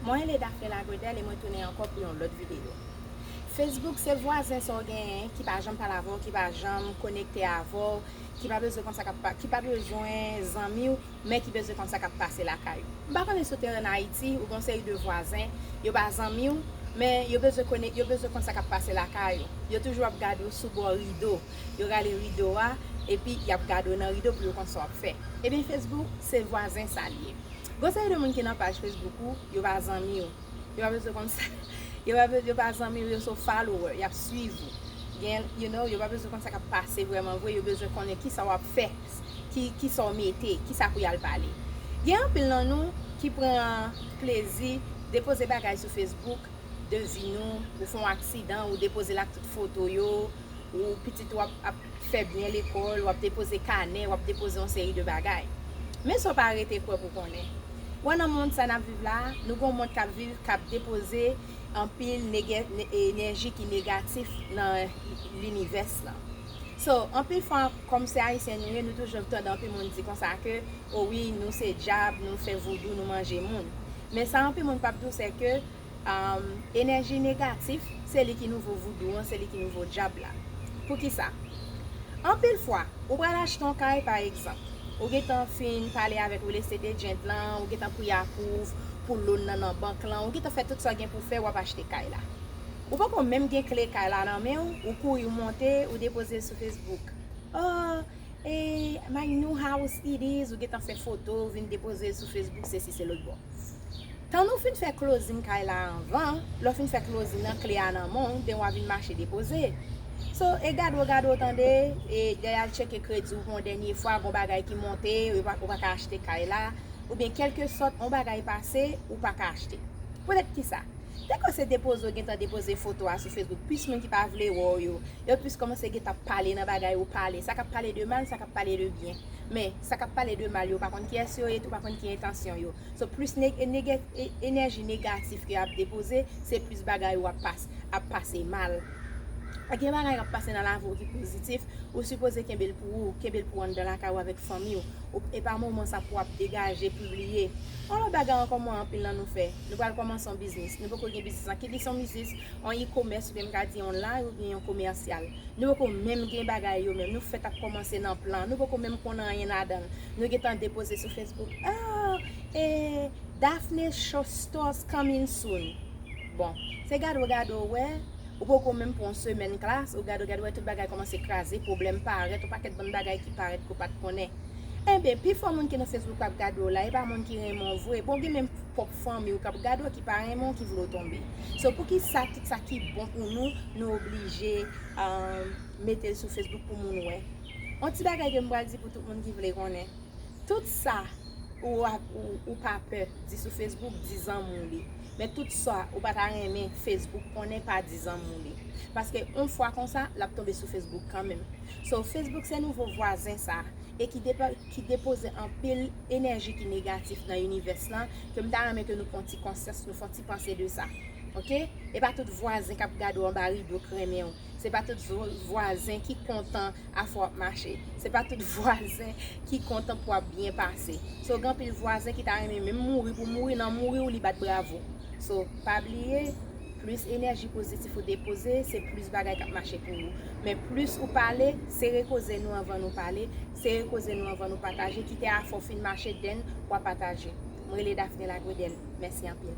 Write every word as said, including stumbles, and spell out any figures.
Mwen rele Daphné Lagredel e mwen tounen ankò pou yon lòt videyo. Facebook se vwazen sa w genyen ki pa janm pale avè w, ki pa janm konekte avè w, ki pa bezwen konn sa k ap pa, ki pa bezwen zanmi w, men ki bezwen konn sa k ap pase lakay ou. M pa konnen si w te ann Ayiti, ou gen yon seri de vwazen, yo pa zanmi w, men yo bezwen konnen, yo bezwen konn sa k ap pase lakay ou. Yo toujou ap gade w sou bò rido. Yo rale rido a, epi y ap gade w nan rido pou yo konn sa w ap fè. Ebyen, Facebook se vwazen sa l ye. Gen yon seri de moun ki nan paj Facebook ou, yo pa zanmi w. Yo pa bezwen konn sa. Yo pa, be- yo pa zanmi w, yo se follower, y ap swiv ou. Gen, you know, yo pa bezwen konn sa k ap pase vrèman vre, yo bezwen konnen kisa w ap fè, ki, kisa w mete, kisa pou y al pale. Gen anpil nan nou ki pran plezi depoze bagay sou Facebook, de vi nou, ou fè yon aksidan, ou depoze l ak tout foto yo, ou pitit ou ap, ap fè byen lekòl, w ap depoze kanè, w ap depoze yon seri de bagay. Men sa w pa rete kwè pou konnen. Wè nan mond sa n ap viv la, nou gen yon mond k ap viv, k ap depoze anpil nege- ne- enèji ki negatif nan linivès lan. So, anpil fwa, kòm se Ayisyen nou ye, nou toujou tande anpil moun di konsa ke, o wi, nou se dyab, nou fè voudou, nou manje moun. Men sa anpil moun p ap di w, se ke um, enèji negatif, se li ki nouvo voudou an, se li ki nouvo dyab la. Poukisa? Anpil fwa, ou pral achte yon kay, pa egzanp. Ou gentan fin pale avèk real estate agent lan, ou gentan priye apwouv pou loan nan nan bank lan, ou gentan fè tout sa w gen pou fè, w ap achte kay la. Ou poko menm gen kle kay la nan men w, ou kouri w monte, ou depoze l sou Facebook. Oh, eh, my new house it is, ou gentan fè foto, ou vin depoze l sou Facebook, sesi se lòt bò. Tan nou fin fè closing kay la anvan, lè w fin fè closing nan, kle a nan men w, den w a vin mache depoze. So, e gade w, gade w, tande, e dèyè al tcheke kredi w pou yon dènye fwa, gon bagay ki monte, ou pa, ou pa ka achte kay la, oubyen kèlkesòt yon bagay pase, ou pa ka achte. Poutèt kisa? Te kòmanse depoze, w gentan depoze foto a sou Facebook, plis moun ki pa vle wè w yo, yo plis kòmanse gentan pale nan bagay ou pale, sa k ap pale de mal, sa k ap pale de byen. Men, sa k ap pale de mal yo, ou pa konn kiyès yo ye, tou pa konn ki entansyon yo. So, plis neg- e nege- e- enèji negatif ke y ap depoze, se plis bagay ou ap pas- ap pase mal. Gen bagay k ap pase nan lavi w ki pozitif, ou sipoze kenbe l pou ou, kenbe l pou ou anndan lakay ou avèk fanmi w. Ou- E pa moman sa pou w ap degaje, pibliye. Yon lòt bagay ankò mwen anpil nan nou fè. Nou pral kòmanse yon biznis. Nou poko gen biznis lan. Kit li se yon biznis, yon e-commerce, oubyen m ka di online, oubyen yon komèsyal. Nou poko menm gen bagay yo menm. Nou fèk ap kòmanse nan plan. Nou poko menm konn anyen ladan l. Nou gentan depoze sou Facebook. Ah, eh, Daphné Show Stores coming soon. Bon, se gade w gade w wè, ou poko menm pran yon semèn klas, ou gade w gade w wè tout bagay kòmanse kraze, pwoblèm parèt, yon pakèt bann bagay ki parèt ke w pa t konnen. Enben, pifò moun ki nan Facebook ap gade w la, e pa moun ki renmen w vre. Bon, gen menm pwòp fanmi w k ap gade w ki pa renmen w, ki vle w tonbe. So, poukisa tout sa ki bon pou nou, nou oblije, um, mete l sou Facebook pou moun wè? Yon ti bagay ke m pral di pou tout moun ki vle konnen. Tout sa ou, ap- ou, ou pa pè di sou Facebook, di zanmi w li. Men tout sa ou pa ta renmen Facebook konnen, pa di zanmi w li. Paske yon fwa konsa, l ap tonbe sou Facebook kanmenm. So, Facebook se nouvo vwazen sa, e ki depa- ki depoze anpil enèji ki negatif nan inivès lan, ke m ta renmen ke nou pran ti konsyans, nou fè yon ti panse de sa. Oke? E pa tout vwazen k ap gade w anba rido k renmen w. Se pa tout vo- vwazen ki kontan afè w ap mache. Se pa tout vwazen ki kontan pou w ap byen pase. So, gen anpil vwazen ki ta renmen menm mouri pou mouri, nan mouri w li bat bravo. So, pa bliye, plis enèji pozitif ou depoze, se plis bagay k ap mache pou ou. Men plis ou pale, sere koze nou anvan nou pale, sere koze nou anvan nou pataje, kite afè w fin mache, then w a pataje. Mwen rele Daphné Lagredel. Mèsi anpil.